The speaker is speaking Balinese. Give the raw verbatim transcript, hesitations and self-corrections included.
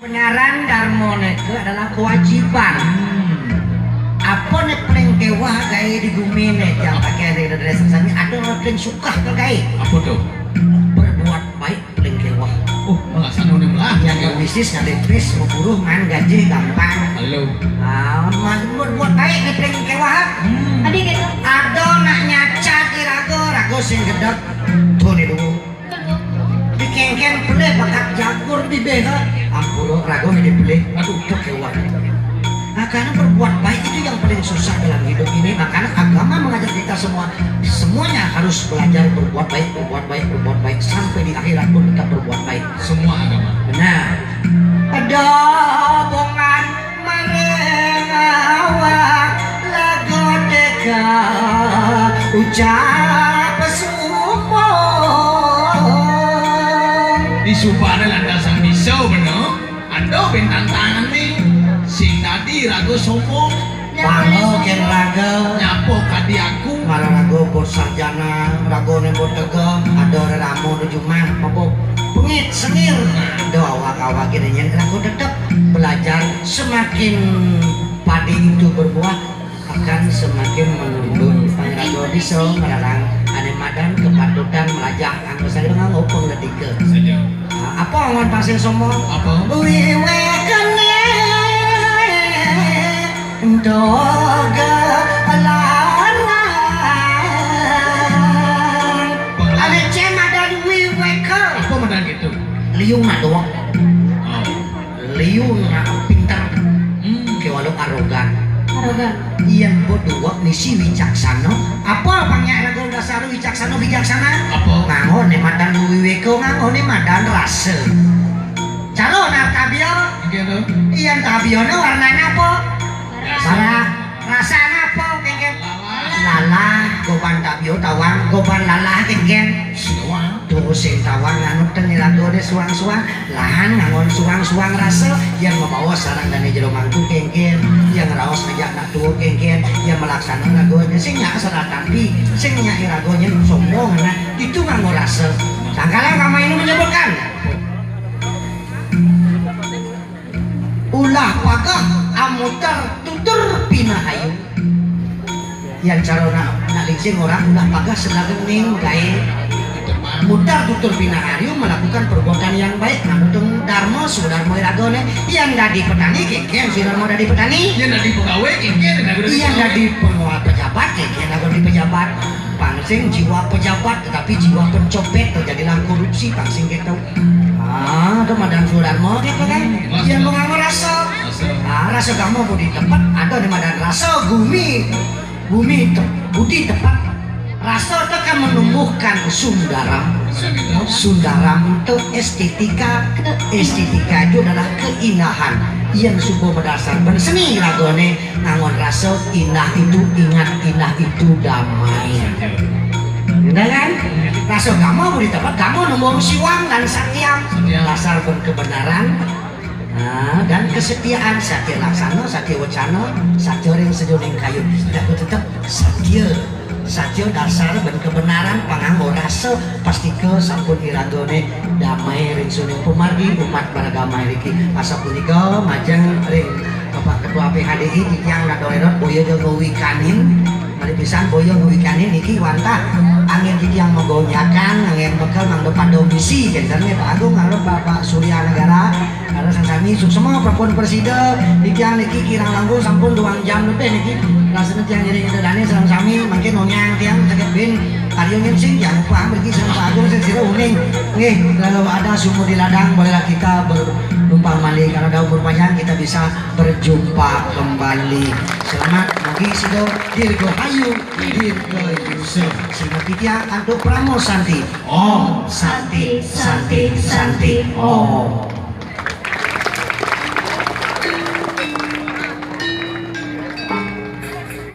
Pengaran darma nika adalah kewajiban. Apa ne paling kewah gaé di gumi ne, yang pakai dari dari sami ada orang paling suka ke gaé. Apa tu? Berbuat baik paling kewah. Oh, malah sana ni malah. Yang bisnis ngadepis, buruh ngan gaji gampang. Halo. Ah, berbuat baik ni paling kewah. Hmm. Ada gitu. Ada nak nyacat di raga, raga sing gedek. Tu ni dulu. Di kengken pelih bakat jagur di beh. Ampura raga ni dipelih. Aduh, tu kewah. Nah, karena berbuat baik itu yang paling susah dalam hidup ini. Makanya agama mengajak kita semua, semuanya harus belajar berbuat baik, berbuat baik, berbuat baik sampai di akhirat pun tetap berbuat baik. Semua agama. Benar. Ada bongan maring awak lagu teka ucap sumpah. Di sumpah ada lantasan bisa benar. Ada bintang tangan ni. Sing tadi ragu sombong. Pama ken raga. Nyapa kadi aku? Mara raga bot sarjana, raga ne bot tegem, ada rerama di jumah, mabuk pengit sengir. Do awak-awak kene nyen raga tetep belajar. Semakin padi itu berbuah, akan semakin menurun. Pang raga bisa ngelarang ane madan kepatutan melajah. Anggo saya nganggo pengetika. Saja. Nah, apa ngon pasir somo? Apa? Wiwekene doga larang. Pengelarang. Ada cem ada wiweka. Apa madan gitu? Liung nak doang. Oh. Liu nak pinter. Hmm. Ke walau arogan. Arogan. Iyan berdua misi wicaksana. Apa panyak raga dasar wicaksana, bijaksana? Apa? Nganggo ne madan wiweka, nganggo ne madan rasa. Cara nartabia. Inggih, lho. Iyan tabiane warnane apa? Rasa. Bara-, rasane apa, kengken? Lalah. Lalah, goban tabia tawang, goban lalah, kengken. Suwang. Tuh sing tawang anu teng iraga de suwang-suwang. Lahan nganggon suang-suang rasa, yang membawa sarang dane jero mangku kengken, yang raos ngajak nak tua kengken, yang melaksana ragonya, sing nyak seratan pi, sing nyak iragonya sombong, nah, itu nganggo rasa. Sangkala kama ini menyebutkan, ulah pagah amuter tutur pinahayu. Yan cara nak, nak lingsing orang ulah pagah selalu ning gaé. Mutar tutur pinahayu melakukan perbuatan yang baik, manut dharma, swadarma iragane. Yan dadi petani, kengken swadarma dadi petani. Yan dadi pegawai, kengken dadi pegawai. Yan dadi penguasa pejabat, kengken dadi pejabat. Pang sing jiwa pejabat, tetapi jiwa pencopet, terjadilah korupsi, pang sing gitu. Ah, itu madan swadarma gitu kan. Hmm, rasa. Yan menganggo rasa. Rasa. Ah, rasa kamu budi tempat, ada di madan rasa gumi. Bumi te-, budi tepat. Rasa itu kan menumbuhkan sundaram. Sundaram itu estetika. Estetika itu adalah keindahan yang suba berdasar ben seni ragane ngangon rasa. Indah itu ingat, indah itu damai. Indah kan? Rasa kamu budi tepat, kamu nembung siwang dan satyam. Satyam. Dasar ben kebenaran. Nah, dan kesetiaan, satya laksana, satya wacana, satya ring sajeroning kayun. Jaga tetep satya. Satya dasar ben kebenaran, panganggo rasa, pastika sampun iragane damai ring suning pamargi umat beragama riki. Asapunika majeng ring Bapak Ketua P H D I, titiang Dato Herod, boya jaga wikanin. Malih pisan boya ngwikani niki wantah angin titiang magonjakan, angin bekel mangda pada misi, kenten nggih Pak Agung, ngarep Bapak Surya Negara, ngarep sami-sami suksma prapun prasida, titiang niki kirang langkung sampun duang jam lebih niki. Rasane tiang ngiring Ida Dane sareng sami, mangkin onyang tiang saged bin karya nginsing tiang upah mriki sareng Pak Agung sing sira uning. Nggih, kalau ada sumur di ladang, bolehlah kita bernumpang mandi. Kalau ada umur panjang, kita bisa berjumpa kembali. Selamat, mugi sida dirgahayu, dirgayusa. Sinapi tiang antuk parama santi. Om Santi, Santi, Santi, Om.